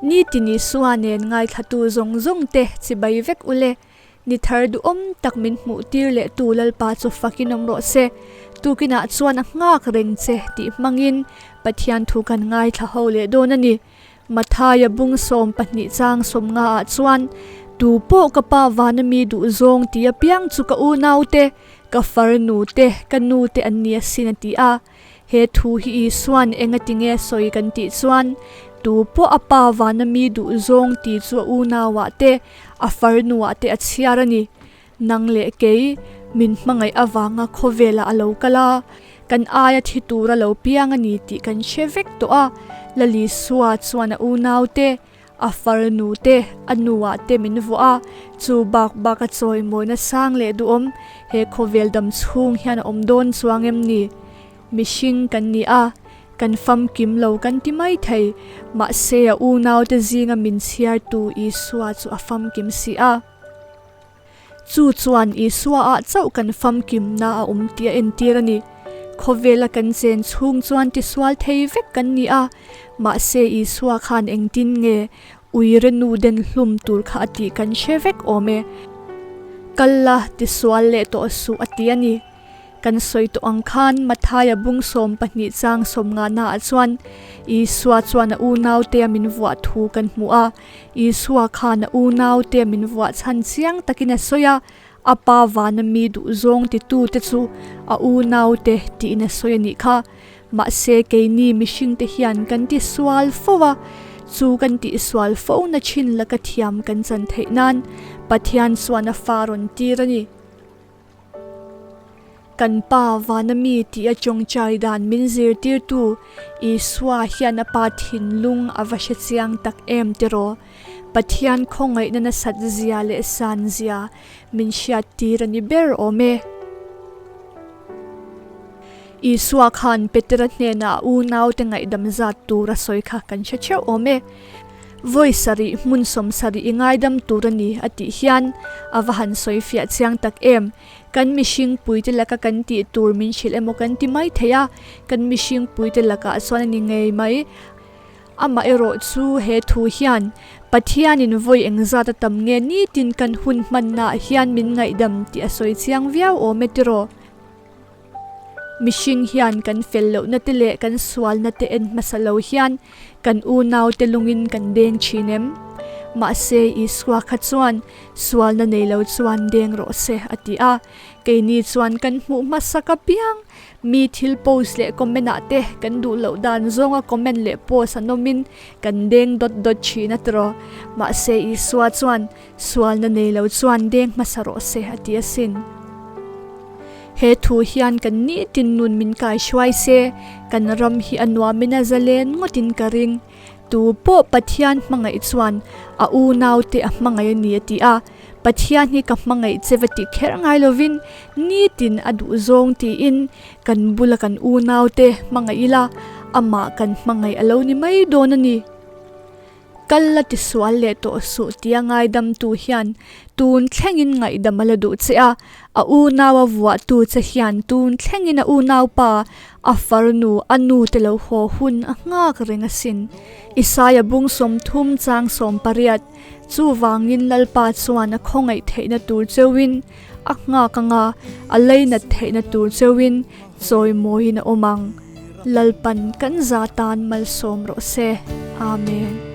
Nitin Isua nen ngaithlatu zawng zawng te chibai vek ule. Ni thar duhawm tak min hmuh tir leh tu Lalpa chu fakin awm rawh se. Tukinah chuan a nghak reng che tih hmangin Pathian thu kan ngaithla ho leh dawn a ni. Mathaia bung 12 chang 50 ah chuan, Tu pawh ka pa vana mi duh zawng ti apiang chu ka unaute, ka farnu te, ka nu te an ni asin a ti a. He thu hi Isua'n eng a ti nge sawi kan tih chuan, Tu pawh a pa vana mi duh zawng ti chu a unauah te, a farnuah te a chhiar a ni. Nang leh kei, min hmangaih avanga khawvelah a lo kal a, kan aia thi tura lo piang a ni tih kan hre vek tawh a, Lalisua chuan a unaute, a farnu te, a nuah te min vuah a, chu bak bak a chawimawina sang leh duhawm he khawvel dam chhung hian a awm dawn chuang em ni? Mihring kan ni a, kan famkim lo kan ti mai thei, mahse a unaute zinga min chhiartu Isua chu a famkim si a. Chu chuan Isua-ah chauh kan famkimna a awm tih a entir a ni. Khawvela kan chen chhung chuan tisual thei vek kan ni a, mahse Isua khan engtin nge uire nu den hlum tur kha a tih kan hre vek awm e. Kal la, tisual leh tawh suh a ti a ni. Kan sawi tawh ang khan Mathaia bung 12 chang 50 naah chuan Isua chuan a unaute a min vuah thu kan hmu a. Isua khan a unaute a min vuah chhan chiang takin a sawi a, a pa vana mi duh zawng titute chu a unaute tiin a sawi a nih kha. Mahse keini mihringte hian kan ti sual fo a, chu kan tih sual fo na thin laka thiam kan chan theih nan Pathian chuan a fa rawn tir a ni. Kan Pa vana mi tih a tawngtai dan min zirtirtu Isua hian a Pa thinlung a va hre chiang tak em tiraw? Pathian khawngaihna nasat zia leh san zia min hriattir a ni ber awm e. Isua khan Petera hnenah unaute ngaihdam zat tur a sawi kha kan hre theuh awm e. Vawi sarih hmun 70 i ngaidam tur a ni a tih hian a va han sawi fiah chiang tak em. Kan mihring puite laka kan tih tur min hrilh emaw kan ti mai thei a, kan mihring puite lakah chuan a ni ngei mai. Amaherawh chu he thu hian Pathianin vawi engzat a tam nge nitin kan hun hmannaah hian min ngaihdam tih a sawi chiang viau awm e tiraw? Mihring hian kan fel lohna te leh kan sualna te en hmasa lo hian kan unaute lungin kan deng thin em? Mahse Isua kha chuan sualna nei lo chuan deng rawh se a ti a. Keini chuan kan hmuh hmasak apiang mi thil post leh comment ah te kan duh loh dan zawnga comment leh post an awmin kan deng dawt dawt thin a tiraw. Mahse Isua chuan Sualna nei lo chuan deng hmasa rawh se a ti asin. He thu hian kan nitin nun min kai hruai se, kan ram hi a nuamin a zalen ngawtin ka ring. Tu pawh Pathian hmangaih chuan a unaute a hmangaih a ni a ti a. Pathian hi ka hmangaih che va ti kher ngai lovin nitin a duh zawng tiin kan bula kan unaute hmangaih ila amah kan hmangaih a lo ni mai dawn a ni. Kal la ti sual leh tawh suh tia ngaidamtu hian tun thlengin ngaihdam a la duh che a, a unau a vuahtu che hian tun thlengin a unaupa, a farnu, a nu te lo haw hun a nghak reng asin. Isaia bung 30 chang 18, Chuvangin Lalpa chuan a khawngaih theihna tur cheuhin a nghak anga, a leinat theihna tur cheuhin chawimawiin a awm ang. Lalpan kan za tan malsawm rawh se. Amen.